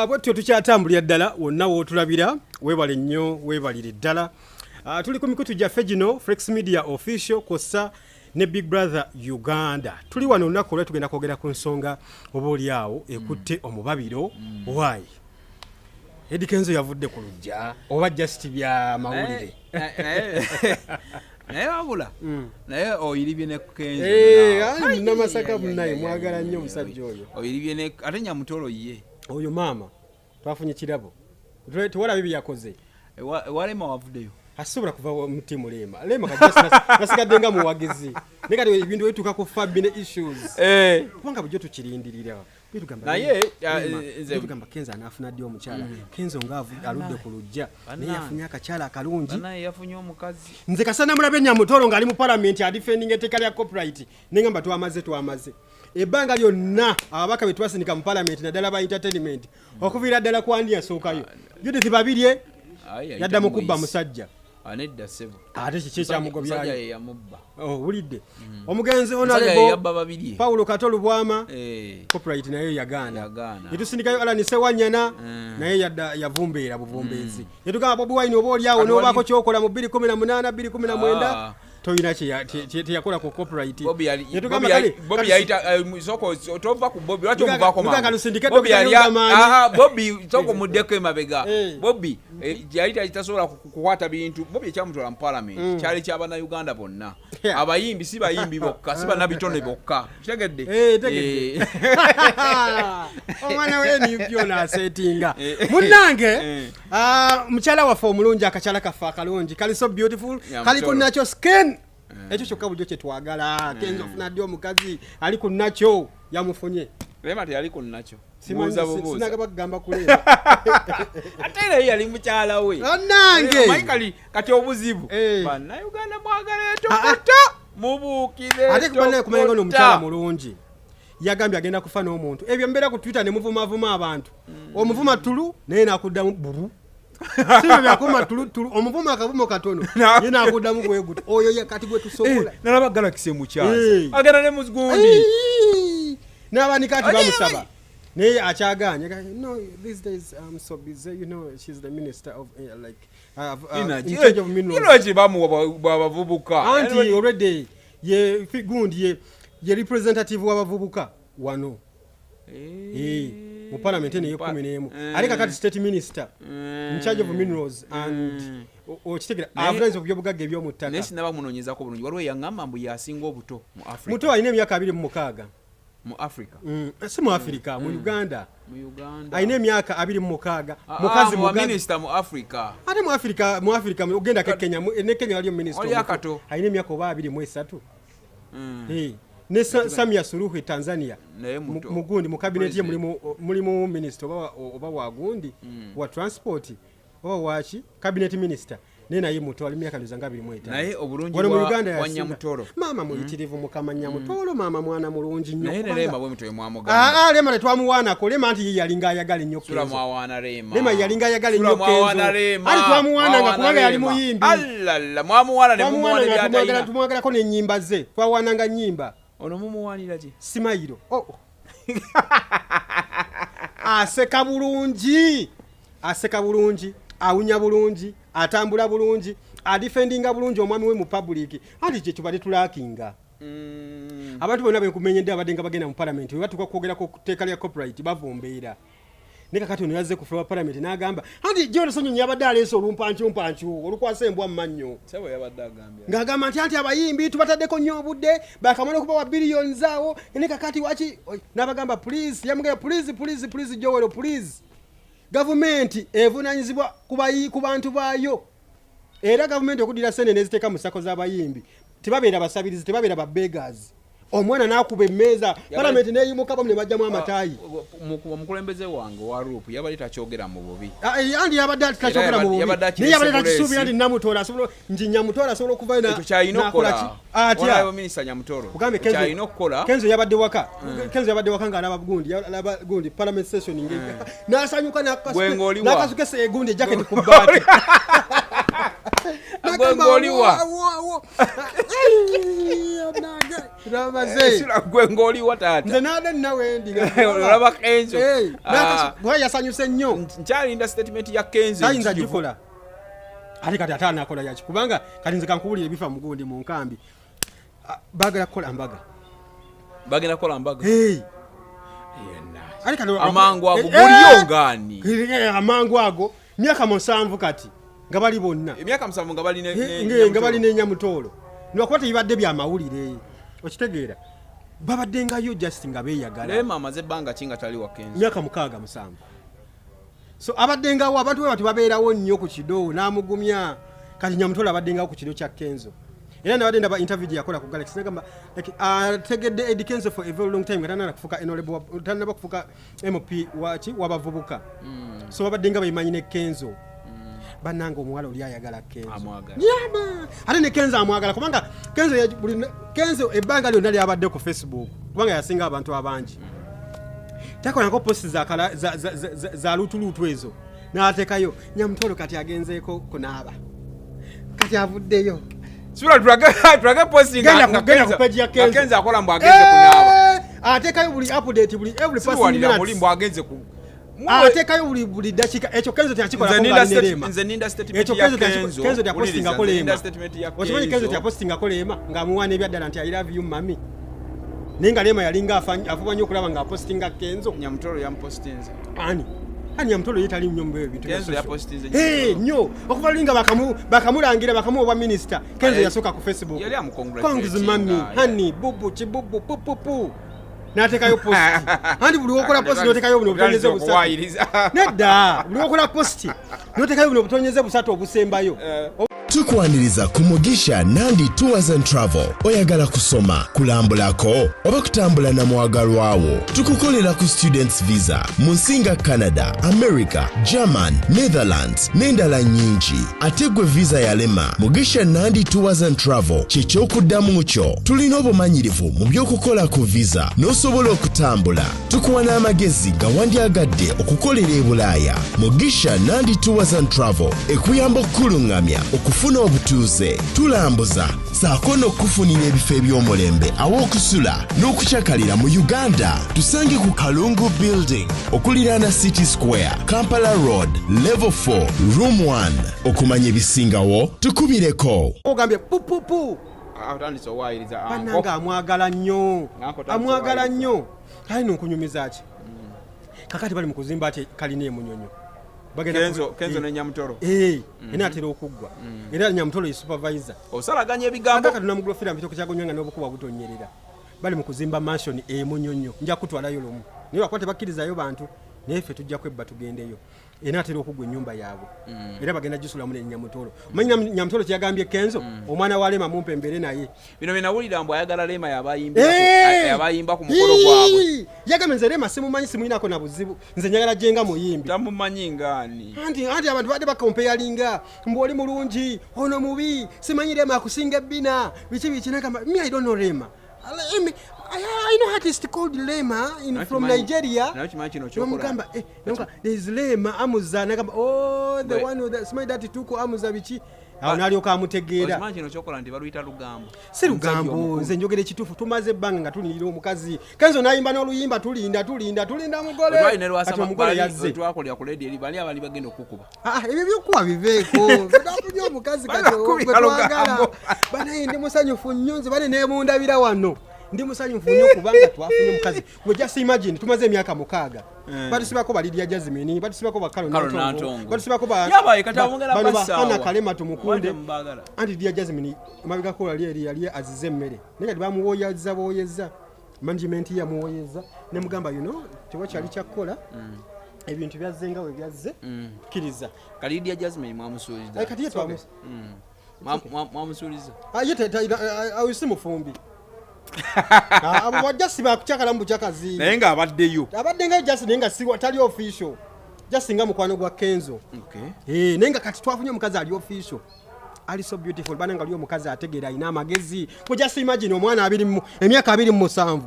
Bwetutyo tukyatambulira ddala wonna wootulabira. Weebale nnyo, weebalire ddala. Tuli ku mikutu gyaffe gino, Flex Media Official kw'ossa ne Big Brother Uganda. Tuli wano olunaku olwa tugenda kwogera ku nsonga oba oli awo ekutte omubabiro. Why Eddy Kenzo yavudde ku lujja oba just bya mawulire? Naye wabula naye oyiribye ne Kenzo. Eh, ayi, Munamasaka munnaye, mwagala nnyo omusajja oyo. Oyiribye ne ate Nyamutolo ye. Oyo maama twafunye kirabo. Tewalabye bye yakoze? Ewalema wavuddeyo. Asobola kuva mu ttiimu Leema. Leema kati nasigadde nga muwagizi, naye kati ebintu ebituuka ku Fabi ne issues, kubanga bulijjo tukirindirira. Tugamba Naye, tugamba Kenzo anaafuna ddi omukyala? Kenzo nga aludde ku lujja, naye yafunye akakyala akalungi. Banaye, yafunye omukazi. Nze kasana mulabe Nyamutolo ng'ali mu palamenti adefendinga etteeka lya copyright, nengamba twamaze, twamaze. Ebbanga lyonna ababaka be twasindika mu palamenti, naddala ba entertainment, okuviira ddala kwandi yasookayo Judith Babirye, Ayi, yadda ayita mu kubba Muyisi. musajja. Ah, nedda ssebo. Ate kiki Musajja ekyamugobyayo? Ye yamubba. Owulidde omugenzi Musajja ye Honorable yabba Babirye. Paulo Kato Lubwama, copyright naye yagaana. Yagaana. Netusindikayo Alan Sewanyana, naye yadda yavumbeera buvumbeezi. Netugamba Bobi Wine, oba oliawo Kati n'obaako kyokola mu 2018, 2019, Ah. tolina teyakola ku copyright. Bobi yali Netugamba Bobi yali kale, Bobi yayita soko tova ku Bobi, lwaki omuvaako Muganga mangu? lusindike Bobi Dr. yali Rigaman. Aha, Bobi soko muddeko emabega. Bobi yali tasobola kukwata bintu. Bobi ekyamutwala mu parliament kyali ky'abannayuganda bonna. Abayimbi si bayimbi bokka, si bannabitone bokka. Kitegedde? Eh, tegedde. Omwana we NUP ono asetinga munnange. Mukyala waffe omulungi, akakyala kaffe akalungi kali so beautiful, kali ku Mutoro. nakyo skin. Ekyo kyokka bulijjo kyetwagala. Kenzo ofuna ddi omukazi ali ku nakyo? Yamufunye. Rema teyali ku nakyo. Simanyi, Buuza bubuuza. sinagaba kugamba kuleeba. Ate era ye yali mukyala we. Bannange. Omanyi kali kati obuzibu, bannayuganda mwagala etokota, mubuukire. Ate kubannaye kumanya nga omukyala etokota. mulungi, yagambye agenda kufa n'omuntu. Ebyo mbeera ku Twitter ne muvumavuma abantu, omuvuma tulu naye nakuddamu buru, sibyo byakuma tulu tulu, omuvuma akavumo katono ye nakuddamu bweguti. Oyo ye kati gwe tusobola. Nalaba Galaxy mukyaza agenda ne mugundi. Eee! N'abanika ati Oye, bamusaba oye. Naye akyaganye. No, these days I'm so busy, she's the minister of like in charge of minerals. Lwaki bamuwa bwabavubuka? Anti already ye gundi ye representative w'abavubuka wano. Eh, mu parliament eno ey'ekumi n'emu. Ate kakati state minister in charge of minerals and okitegera, avunanyizibwa ku byobugagga eby'omu Naye ttaka. sinaba munoonyezako bulungi. Waliwo eyaŋŋamba mbu yasinga obuto mu Africa. Muto, alina emyaka 26. Mu Africa? Si mu Africa, mu Uganda. Mu Uganda. Alina emyaka 26. Ah, Mukazi ah, mu mugazi. minisita mu Africa. Ate mu Africa ogendako e Kenya, ne Kenya waliyo minisita Waliyo omuto. akato. Alina emyaka oba 23. Eh, ne Samia Suluhu e Tanzania. Naye muto. Mugundi mu cabinet ye President. mulimu minister oba wa gundi wa transport oba waki, cabinet minister, naye muto, ali myaka ndoza nga 25. Naye obulungi Wano mu Uganda bwa yasinga. Nyamutoro. Maama muyitirivu, mukama Nyamutoro, maama mwana mulungi nnyo. Naye ne Rema bwe mutwe mwamugamba. Ah, ah, Rema tetwamuwaanako. Rema nti ye yalinga ayagala ennyo Sula Kenzo. mwawaana Rema. Rema yalinga ayagala Sula ennyo mwawaana Kenzo. Rema. Ali twamuwaananga Mwawaana kubanga yali Rema. muyimbi. Alala, mwamuwaana ne mumuwaana Twamuwaananga, ebyatalina. tumwagalako n'ennyimba ze, twawaananga nnyimba. Ono mumuwaanira ki? Simayiro. Oh. Aseka bulungi, aseka bulungi, awunya bulungi, atambula bulungi, adefendinga bulungi omwami we mu public. Anti kye tubadde tulakinga. Abantu bonna benkumenyedde abadde nga bagenda mu palamenti, bwe batuuka kwogera ku tteeka lya copyright bavumbeera. Naye kakati ono yazze ku floor wa palamenti n'agamba anti Joel Ssenyonyi yabadde aleese olumpankyumpanky olukwasa embwa mu mannyo. Sebo yabadde agambye. Ng'agamba nti anti abayimbi tubataddeko nnyo obudde, bakamala okubawa billions awo, naye kakati waki n'abagamba please, yamugamba please, please, please, Joel, please. Gavumenti evunaanyizibwa ku bantu baayo, era gavumenti okuddira sente neziteeka mu SACCO z'abayimbi, tebabeera basabirizi, tebabeera ba beggars. Omwana n'akuba emmeeza, palamenti neyimuka, bamu ne bajjamu amataayi. Omukulembeze wange owa RUP yabadde takyogera mu bubi. Ah, andi yabadde takyogera mu bubi, Yabadde naye yabadde akirese. takisuubira nti Namutola asobola, nti Nyamutola asobola okuvayo Ekyo kyalina n'akola okukola. ki? Atya? Honorable Minister Nyamutoro. Kugambe Kenzo, Kyalina okukola. Kenzo yabadde waka, Kenzo yabadde waka ng'alaba gundi, alaba gundi parliament session n'asanyuka. Gwe ng'oli wa? N'akasuka gundi ejacket ku bbaati. Gwe ng'oli wa? N'agamba, "Wo, wo, wo." Twabaze. Sula gwe ng'oliwa taata. Nze naade nawe ndi Olaba Kenzo. Ah. Kuba yasanyuse nnyo. Nkyalinda statement ya Kenzo. Tayinza Nzijuvu. gikola. Ate kati ate anakola yaki, kubanga kati nze kankuwulira ebifa mugundi mu nkambi. Ah, baagala kukola mbaga. Bagenda kukola mbaga. Hey. Yenna. Ate kati Amangu ago Eh, buliyo eh. ngaani. Eh, amangu ago myaka 7 kati nga bali bonna. Emyaka 7 nga bali ne Nga bali n'enyamutoolo, lwakuba tebibadde byamawulire, okitegeera, babaddengayo just nga beeyagala. Rema amaze ebbanga ki nga tali wa Kenzo? Myaka 6 7. So abaddengawo abantu bwe bati babeerawo nnyo ku kido n'amugumya. Kati Nyamutoolo abaddengawo ku kido kya Kenzo, era nabadde ndaba interview gye yakola ku Galaxy, nagamba like, ategedde Eddy Kenzo for a very long time nga tannaba kufuuka honorable tannaba kufuuka MP waki w'abavubuka. So babadde nga bemanyi ne Kenzo. Bannange, omuwala oli ayagala Kenzo. Amwagala. Nyama! Ate ne Kenzo amwagala, kubanga Kenzo Kenzo ebbanga lyonna lyabadde ku Facebook, kubanga yasinga abantu abangi, takolako post za luutuluutu ezo n'ateekayo Nyamutolo kati agenzeeko kunaaba, kati avuddeyo. Sula tulage posting Genda ku page ya nga Kenzo. Kenzo akola mbu agenze kunaaba. Eh, ateekayo buli update, buli every passing Siwalira muli minutes. mbu agenze ku Ateekayo buli dakiika. Ekyo Kenzo teyakikolako Nze nga ninda alina Rema. nze ninda statement Ekyo ya Kenzo Kenzo. Kenzo teyapostingako Wuliriza, nze ninda Rema. statement ya Okimanyi Kenzo Kenzo. teyapostingako Rema ng'amuwaana ebyaddala nti "I love you mami", naye nga Rema yalinga afuba nnyo okulaba ng'apostinga Kenzo. Nyamutolo yamupostinze. Ani? Ani? Nyamutolo ye tali nnyo mu ebyo bintu bya Kenzo social. yapostinze Eh, Nyamutolo. nnyo okuva luli nga bakamulangira bakamuwa obwa minisita, Kenzo Eh, yasooka ku Facebook. yali amucongratulating "Congs mami, nga, honey, bubu kibubu pupupu", n'ateekayo post. Anti buli wokola post n'oteekayo buno obutonyeze busatu. Okuwaayiriza. Nedda, buli wokola post n'oteekayo buno obutonyeze busatu obusembayo. Tukwaniriza ku Mugisha Nandi Tours and Travel. Oyagala kusoma, kulambulako oba kutambula na mwagalwawo? Tukukolera ku students visa mu nsi nga Canada, America, German, Netherlands n'endala nnyingi. Ate gwe visa yalema, Mugisha Nandi Tours and Travel kyekyokuddamu kyo. Tulina obumanyirivu mu by'okukola ku visa n'osobola okutambula. Tukuwa n'amagezi nga wandyagadde okukolera e Bulaaya. Mugisha Nandi Tours and Travel ekuyamba okukuluŋŋamya okufuna obutuuze, tulambuza ssaako n'okukufunira ebifo eby'omulembe aw'okusula n'okukyakalira mu Uganda. Tusange ku Kalungu Building okuliraana City Square, Kampala Road, level 4, room 1. Okumanya ebisingawo tukubireko. Ogambye pupupu. Atandise owaayiriza anko. Bannange, amwagala nnyo. Anko tandise Amwagala owaayiriza. nnyo. Kale nonkunyumiza ki, kakati bali mu kuzimba ati kalina emunyonyo. Bagenda Kenzo, Kenzo ne Nyamutolo. Eh, enaatera okuggwa, era Nyamutolo ye supervisor. Osalaganya ebigambo. Ate katuna mugulofira mpita okukyagonyo nga n'obukuba butonyerera. Bali mu kuzimba mansion emunyonyo, nja kutwalayo lumu, naye lwakuba tebakkirizayo bantu, naye ffe tujja kwebba tugendeyo. Enaatera okuggwa ennyumba yaabwe, era bagenda gisulamu ne Nyamutolo. Omanyi Nyamutolo kyeyagambye Kenzo? "Omwana wa Lema mumpe embeere naye." Bino bye nawulira mbu ayagala Rema Eh! yabayimba ku mukolo gwabwe. Ii! Yagambye, "Nze Lema simumanyi, simuyinako na buzibu, nze njagala gyenga muyimbi." Tamumanyi ngaani? Anti abantu badde bakompeyalinga mbu oli mulungi, ono mubi, simanyi Rema akusinga ebbina, biki biki. Nagamba, "Me, I don't know Rema. I know artist called Lema from Nigeria." Naye kimanyi kino kyokola. Nomugamba, eh, nomugamba, "There is Lema Amuza." Nagamba, "Oh, the one with the simanyi that tuko Amuza biki." Awo n'alyoka amutegeera. Okimanyi kino kyokola nti baluyita lugambo. Si lugambo, nze njogera ekituufu. Tumaze ebbanga nga tulindira omukazi Kenzo n'ayimba n'oluyimba, tulinda, tulinda, tulinda mugole. Kati omugole yazze. Twakolera ku ledi eri bali abali bagenda okukuba. Ah, ah, ebyo byokuwa biveeko. Tunafunye omukazi kati Bakubira gwe twagala. lugambo. Banaye, ndi musanyufu nnyo nze, bane nemundabira wano, ndi musanyufu nnyo kubanga twafunye omukazi gwe. Just imagine, tumaze emyaka 6. Batusibako ba Lydia Jazmine, batusibako ba Carol Carol Nantongo, Nantongo. batusibako ba Yabaye, kati abongera bano ba bassaawa. Hannah Kalema Tumukunde. Wande mubagala. Anti Lydia Jazmine emabegako yali eri yali azize emmere, naye kati bamuwoyeza bwoyeza, management yamuwoyeza nemugamba, "You know, tewakyali kyakkola, ebintu byazze nga we byazze, kkiriza." Kati Lydia Jazmine mwamusuuliza? Eh, kati ye Mwamusuuliza? Ah, ye oyo si mufumbi. Ah, abo bajasi bakukyakala mu bukyakazi. Naye ng'abaddeyo. Abadde nga just, naye nga si tali official, just nga mukwano gwa Kenzo. Eh, naye nga kati twafunye omukazi ali official, ali so beautiful. Bana, nga ali omukazi ategeera, alina amagezi. Gwe just imagine, omwana emyaka 27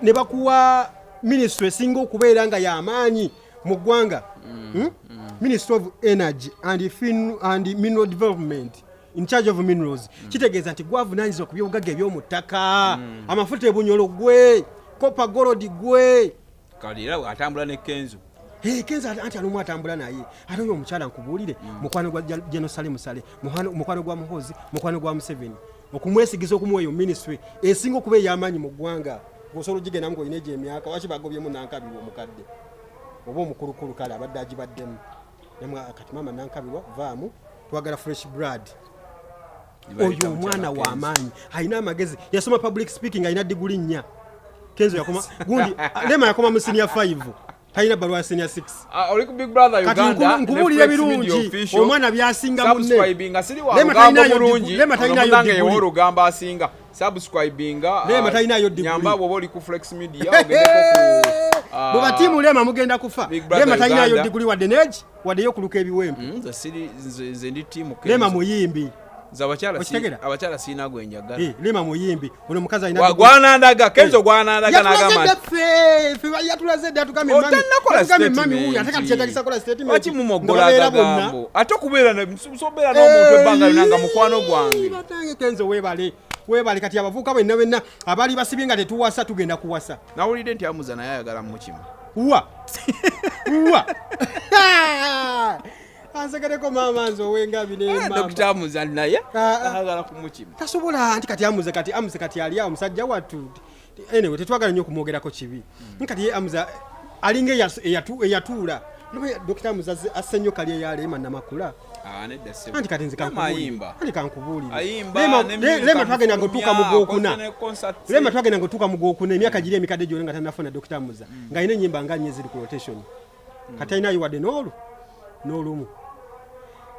ne bakuwa ministry esinga okubeera nga y'amaanyi mu ggwanga, Ministry of Energy and Mineral Development. In charge of minerals kitegeeza nti gwavunanyizibwa ku byobugagga eby'omu ttaka, amafuta ebunyolo gwe, copper, gold gwe. Kati era atambula ne Kenzo. Hey, Kenzo anti alumu atambula naye, ate oyo omukyala nkubuulire, mukwano gwa General Salim Saleh, mukwano gwa Muhoozi, mukwano gwa Museveni. Okumwesigiza okumuwa eyo ministry esinga okuba ey'amaanyi mu ggwanga, ng'osobola ogigendamu ng'olina egyo emyaka. Waki bagobyemu Nankabirwa omukadde oba omukulukulu? Kale abadde agibaddemu. Namwe kati maama Nankabirwa vaamu, twagala fresh blood. Oyo omwana w'amaanyi, alina amagezi, yasoma public speaking, alina diguli 4. Kenzo yakoma gundi, Lema yakoma mu senior 5, talina bbalwa ya senior 6. Ah, oli ku Big Brother Kati Uganda. nkubuulira ebirungi omwana byasinga munne. Subscribinga, siri wa Lema lugambo talinayo bulungi. Lema talinayo Munange diguli. yewa olugambo asinga. Subscribinga. Lema talinayo diguli. Nyamba bw'oba oli ku Flex Media ogendeko ku Bwe batiimu Lema mugenda kufa. Big Brother Lema talinayo Uganda. diguli wadde neegi, wadde yokuluka ebiwempe. Nze siri, nze ndi team Kenzo. Lema muyimbi. Nze abakyala Okitegeera? abakyala sirina gwe njagala. Eh, Lema muyimbi, ono omukazi alina Gwanandaga Kenzo, gwanandaga Yatulaze n'agamba dda nti ffe, ffe yatulaze dda, atugambye mami, Otannakola yatugambye mami statement. wuuyo, ate kati kyetagisa kola statement. Lwaki Nga mumogola babeera bonna. agagambo? Ate okubeera sobeera n'omuntu ebbanga lyonna nga mukwano gwange. Batange Kenzo weebale, weebale. Kati abavubuka benna benna abaali basibye nga tetuwasa, tugenda kuwasa. Nawulidde nti Amuza naye ayagala mukima. Wa wa ansegereko maama nze owengabi ne maama. Dr Amuza naye Ah, ah. ayagala kumukima. Tasobola, anti kati Amuze, kati Amuze kati ali awo omusajja wattu. Anyway, tetwagala nnyo okumwogerako kibi. Kati ye Amuza alinga eyatuula. Dr Amuza asse nnyo kali eyaleema Namakula. Ah, nedda ssebo. Anti kati nze Lema kankubuulire. ayimba. Anti kankubuulire. Ayimba, ne music Lema twagenda nga otuuka mu amufulumya, gwokuna. akoze ne concerts. Lema twagenda nga otuuka mu gwokuna, emyaka giri emikadde gyonna nga tannafuna Dr Amuza, ng'alina ennyimba nga nnya eziri ku rotation. Kati alinayo wadde n'olu n'olumu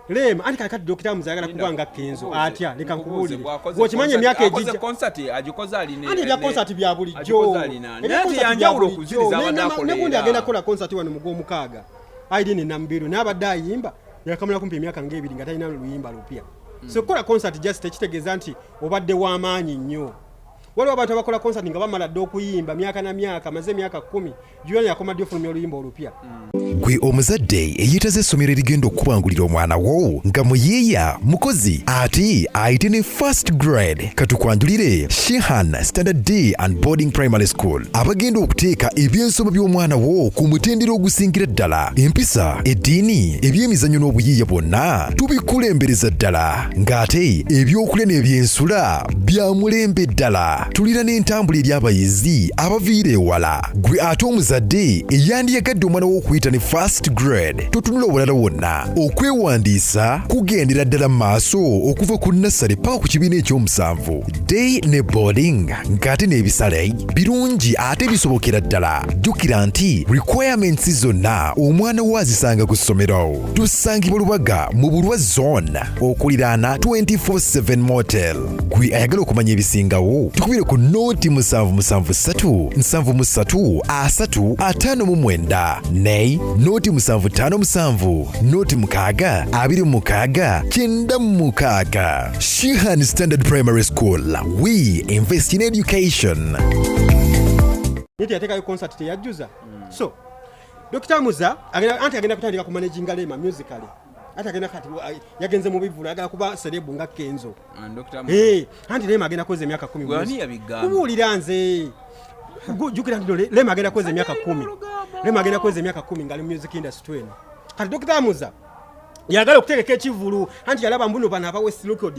Lema. Anti kati Dr Amuza ayagala kuba nga Kenzo. Atya? Leka Nkubuuze, nkubuulire, bw'akoze bw'okimanyi emyaka akoze egijja concert agikoze aline Anti ebya concert bya bulijjo. Agikoze alina. Ebya Naye ate concert bya yanjawulo bulijjo. okuziriza abadde akola Negundi era. agenda kukola concert wano mu gw'omukaaga, Irene Nambiru, naye abadde ayimba yakamala kumpi emyaka ng'ebiri nga talina luyimba lupya. So kukola concert just tekitegeeza nti obadde w'amaanyi nnyo. Waliwo abantu abakola concert nga bamala dde okuyimba myaka na myaka, amaze emyaka 10. Julian yakoma ddi ofulumya oluyimba olupya? Gwe omuzadde eyeetaza essomero erigenda okukubangulira omwana wo nga muyiiya, mukozi ate ayite ne first grade, katukwanjulire Shehan Standard Day and Boarding Primary School, abagenda okuteeka ebyensoma by'omwana wo ku mutendera ogusingira ddala. Empisa, eddiini, ebyemizannyo n'obuyiiya bwonna tubikulembereza ddala, ng'ate ebyokulya n'ebyensula bya mulembe ddala. Tulina n'entambula eri abayizi abaviira ewala. Gwe ate omuzadde eyandiyagadde omwana wo okuyita ne first grade, totunula obulala wonna. Okwewandiisa kugendera ddala mu maaso okuva ku nursery paka ku kibiina ekyomusanvu, day ne boarding, ng'ate n'ebisale birungi ate bisobokera ddala. Jjukira nti requirements zonna omwana wo azisanga ku ssomero. Tusangibwa Lubaga mu Bulwa Zone, okuliraana 24/7 Motel. Gwe ayagala okumanya ebisingawo, tukubire ku 077 73 30 59 ne 0757 06 26 96. Shihan Standard Primary School, we invest in education. Naye teyateekayo concert, teyajjuza. So Dr Amuza anti agenda kutandika ku managinga Lema musically. Ate agenda kati yagenze mu bivulu, ayagala kuba celeb nga Kenzo. Ah, Dr. Amuza. Eh, anti Lema agenda kuweza emyaka 10 Gwe ani mu music. yabigamba? Kubuulira nze. Jjukira nti no Lema agenda kuweza emyaka 10, Lema agenda kuweza emyaka 10 ng'ali mu music industry eno. Kati Dr Amuza yagala okutegeka ekivulu, anti yalaba mbuno bano aba West Record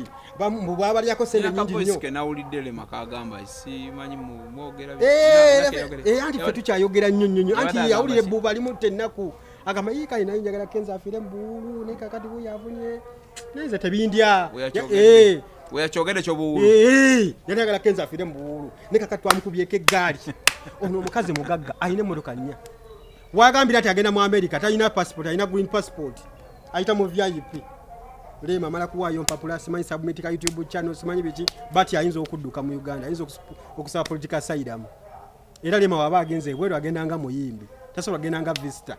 mbu babalyako sente Nina nyingi ka voice nnyo. ke nawulidde Lema kagamba, simanyi mwogera Eh, anti ffe tukyayogera nnyo nnyo nnyo. Yabadde Anti yawulira agamba ki? ebbuba limutta ennaku, agamba yii kale naye njagala Kenzo afiire mu buwulu, naye kakati wuyo afunye, naye nze tebindya. Weyakyogedde kyobuwulu. Eh, yali ayagala Kenzo afiire mu buwulu, naye kakati twamukubyeko eggaali. Ono omukazi mugagga, alina emmotoka nnya. Wagambira nti agenda mu America, talina passport, alina green passport, ayita mu VIP. Lema amala kuwaayo mpapula, simanyi submit ka YouTube channel, simanyi biki, but ayinza okudduka mu Uganda, ayinza okusaba political asylum. Era Lema waba agenze ebweru agenda nga muyimbi, tasobola kugenda nga visitor.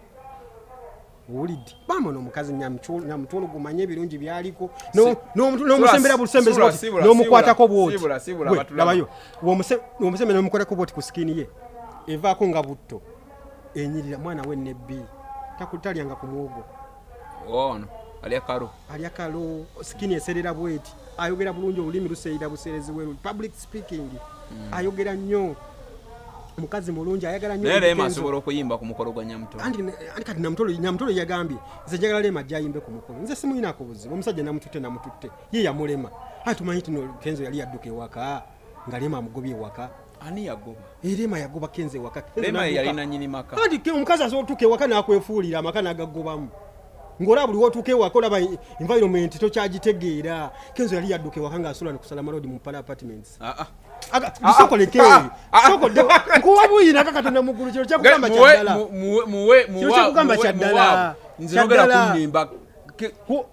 Owulidde bamona omukazi nyamutulu, gumanye ebirungi byaliko. N'omusembera busembezi Sibula, bw'oti, sibula, n'omukwatako sibula, bwoti. sibula, sibula, Gwe, batulaba. labayo. Omusembera n'omukwatako bwoti ku skin ye, evaako nga butto enyirira. Mwana we nebbi talyanga ku muwogo. Ono. Alya kalo. Alya kalo, skin eserera bweti, ayogera bulungi, olulimi luseerera buseerezi bweru, public speaking, ayogera nnyo, mukazi mulungi, ayagala nnyo. Naye Rema Kenzo. asobola okuyimba ku mukolo gwa Nyamutolo? Anti kati Nyamutolo yagambye, nze njagala Rema ajja ayimbe ku mukolo. Nze simuyinaako buzibu, omusajja namututte, ye yamulema. Ate tumanyi tino Kenzo yali yadduka ewaka nga Rema amugobye ewaka. Ani yagoba? Rema yagoba Kenzo ewaka. Kenzo Rema ye n'adduka. yalina nyini maka. Anti omukazi asobola otuuka ewaka n'akwefuulira amaka n'agagobamu, ng'olaba buli wotuuka ewaka olaba environment tokyagitegeera. Kenzo yali yadduka ewaka ng'asula ne Salama Road mu Pala Apartments. Ah, ah. Bisokoleke. Ah, ah. Sokodde nkuwa buyina kakatonda mu ggulu, kino kyakugamba kyaddala. Muwe. Kino kyakugamba kyaddala. Nze nogera Kyaddala. kunnimba.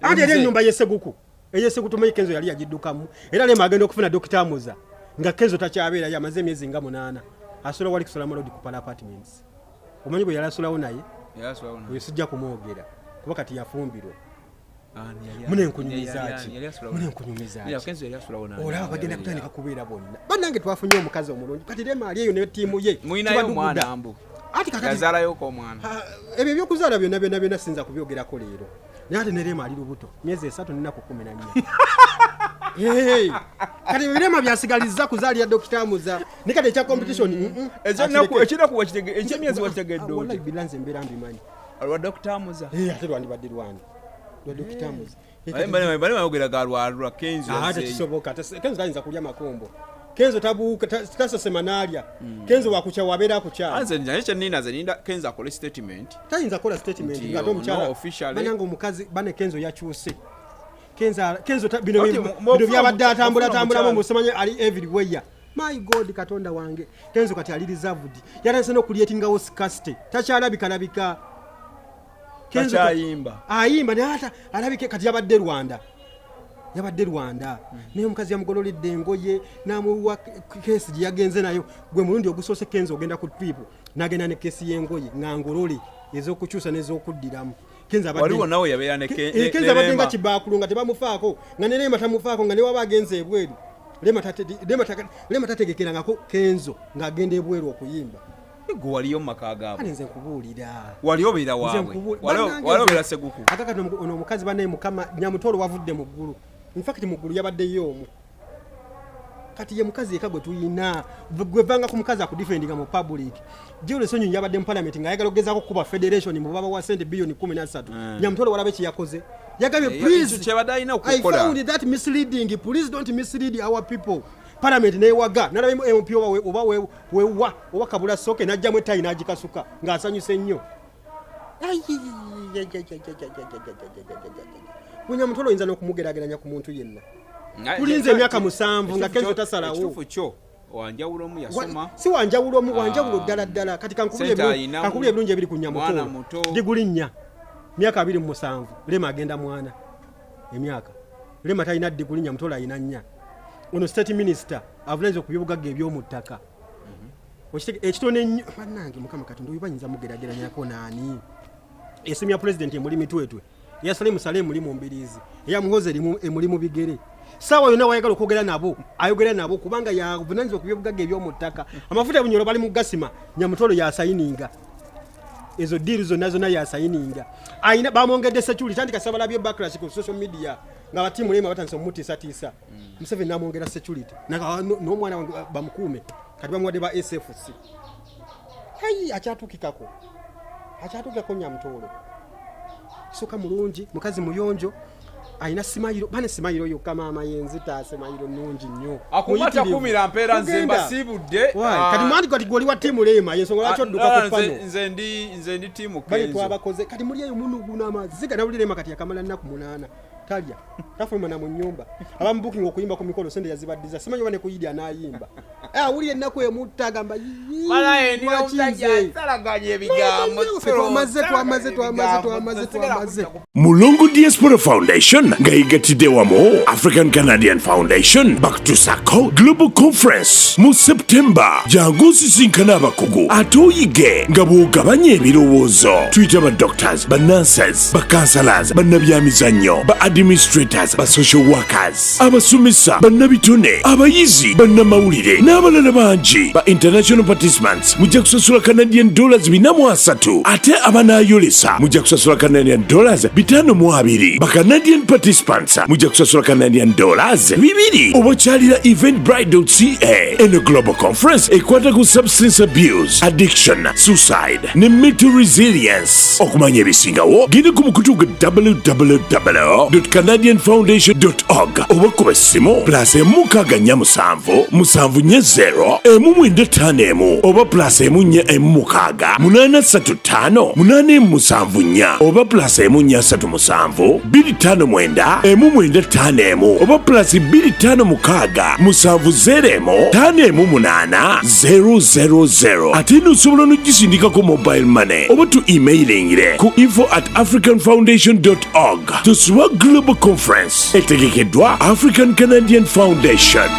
Anti era ennyumba y'Esseguku, ey'Esseguku, tumanyi Kenzo yali yagiddukamu. Era Lema agenda okufuna Dokita Amuza nga Kenzo takyabeerayo, amaze emyezi nga 8 asula wali ku Salama Road ku Pala Apartments. Omanyi bwe yali asulawo naye? Oyo sijja kumwogera kuba kati yafumbirwa. Munenkunyumiza ki? Munenkunyumiza ki? Olaba bagenda kutandika kubeera bonna. Bannange, twafunye omukazi omulungi. Kati Rema ali eyo ne ttiimu ye. Mulinayo Kibaduguda. omwana mbu? Ati kakati Yazaalayoko omwana? Ah, ebyo ebyokuzaala byonna byonna byonna sinza kubyogerako leero, naye ate ne Rema ali lubuto, myezi 3 nenaku 14. Hey, kati ebirema byasigalizza kuzaalira Dokita Amuza, ne kati ekya competition, akireke. Ekinaku ekyemyezi wakitegedde? Ah, wallahi Oti billah, nze mbeera mbimanyi. Lwa Dokita Amuza? Eh, ate lwandibadde lwani? Lwa Dokita Amuza. Eh, Bali bayogera ga lwa Kenzo. Ah, Yazzeeyo. tekisoboka. Kenzo tayinza kulya makombo. Kenzo tabuuka, tasesema n'alya. Kenzo wakukya, wabeera akukyala. Nze naye kyenninda, nze ninda Kenzo akole statement. Tayinza kukola statement Nti, nga ate oh, omukyala no, officially. Banange, omukazi bane Kenzo yakyuse. Kenzo bino Ati bino byabadde atambula ofuna tambulamu omukyala. musimanye ali everywhere. My God, Katonda wange, Kenzo kati ali reserved, yatandise n'okucreatingawo scarcity, takyalabikalabika. Kenzo Takyayimba. Ayimba naye ata alabike. Kati yabadde Rwanda, yabadde Rwanda, naye omukazi yamugololedde engoye n'amuwa case gye yagenze nayo. Gwe mulundi ogusoose Kenzo ogenda ku trip n'agenda ne case y'engoye nga ngolole ez'okukyusa n'ez'okuddiramu. Kenzo abadde Waliwo nawe yabeera ne Kenzo ne abadde nga Rema. kibaakulu nga tebamufaako, nga ne Rema tamufaako, nga ne waba agenze ebweru Rema tategekerangako Kenzo ng'agenda ebweru okuyimba. Gwe waliyo mu maka gaabwe? Kale nze nkubuulira. Wali obeera Nze waabwe? Bannange Wali obeera Seguku? Akakati ono omukazi bannaye, Mukama, Nyamutolo wavudde mu ggulu. Infact mu ggulu yabaddeyo omu. Kati ye mukazi yeka gwe tuyina gwe vanga ku mukazi akudefendinga mu public. Julius Ssenyonyi yabadde mu parliament ng'ayagala okugezaako kukuba federation mu baba wa sente biliyoni 13. Nyamutolo walabe kye yakoze, yagambye, "Please, Ekyo kyebadde alina I okukola. found that misleading. Please don't mislead our people." Parliament newaga nalabimu MP oba wewa oba Kabula Soke n'ajjamu ettayi n'agikasuka ng'asanyuse nnyo. Ai, Munyamutolo oyinza n'okumugeraageranya ku muntu yenna? Tulinze emyaka 7 nga Kenzo tasalawo. Ekituufu kyo wanjawulo omu yasoma. Si wanjawulo omu, wanjawulo Ah, ddala ddala. Kati kankubulire sente ayinamu, kankubulire ebirungi ebiri ku mwana Nyamutolo. muto. Diguli 4, myaka 27. Lema agenda mwana emyaka. Lema talina diguli, Nyamutolo alina 4. Ono state minister avunanyizibwa ku byobugagga eby'omu ttaka. Ekitono ennyo, bannange, Mukama Katonda, oyo bayinza mugerageranyako naani? Esimu ya pulezidenti emuli mitwetwe, eya Salimu Sale emuli mu mbiriizi, eya Muhozi emuli mu bigere. Saawa yonna wayagala okwogera nabo ayogera nabo, kubanga yavunanyizibwa ku byobugagga eby'omu ttaka. Amafuta e Bunyoro bali mu gasima, Nyamutolo yasayininga ezo deal zonna zonna, yasayininga. Ayina bamwongedde security. Andika sabalabye backlash ku social media nga batiimu Lema batandise omutiisatiisa. Museveni namwongera security. N'omwana wange bamukuume. Kati bamuwadde ba SFC. Ayi, akyatuukikako, akyatuukikako. Nyamutolo soka mulungi, mukazi muyonjo, alina smile bane, smile yokka maama yenzita, smile nungi nnyo. Akuba Muyitirivu. takumira mpeera, nze Tugenda. mbasiibudde. Why? Ah. Kati mwandi kati gwoli wa ttiimu Lema, yensonga lwaki odduka Ah, ku nze- pano. Nze ndi ttiimu Bali Kenzo. twabakoze kati muli eyo munuguna amaziga. Nawuli Lema kati yakamala nnaku 8 talya, tafuluma na mu nnyumba. Abamubukinga okuyimba ku mikolo sente yazibaddiza, simanyi oba ne kuyidi anaayimba. Awulira ennaku emutta, agamba, "Yii, Malaye, ndi lwaki omusajja nze?" asalaganya ebigambo. Ffe twamaze, twamaze, twamaze, twamaze, twamaze. Mulongo Diaspora Foundation nga yegattidde wamu African Canadian Foundation bakutusako Global Conference mu September. Jangu osisinkana abakugu ate oyige nga bw'ogabanya ebirowoozo. Tuyita ba doctors, ba nurses, ba counselors, bannabyamizannyo, ba administrators, ba social workers, abasomesa, bannabitone, abayizi, bannamawulire n'abalala bangi. Ba international participants mujja kusasula Canadian dollars 430, ate abanaayolesa mujja kusasula Canadian dollars 520. Ba Canadian participants mujja kusasula Canadian dollars 2. Oba kyalira eventbrite.ca. Eno global conference ekwata ku substance abuse, addiction, suicide ne mental resilience. Okumanya ebisingawo, genda ku mukutu gwa www.canadianfoundation.org oba kuba essimu plus 1 647 740 195 oba plus 1 416 835 874 oba plus 1437 259 1951 oba plus 256 701 518 000. Ate eno osobola n'ogisindikako mobile money oba tu emailingire ku info@africanfoundation.org. Tosubwa Global Conference etegekeddwa African Canadian Foundation.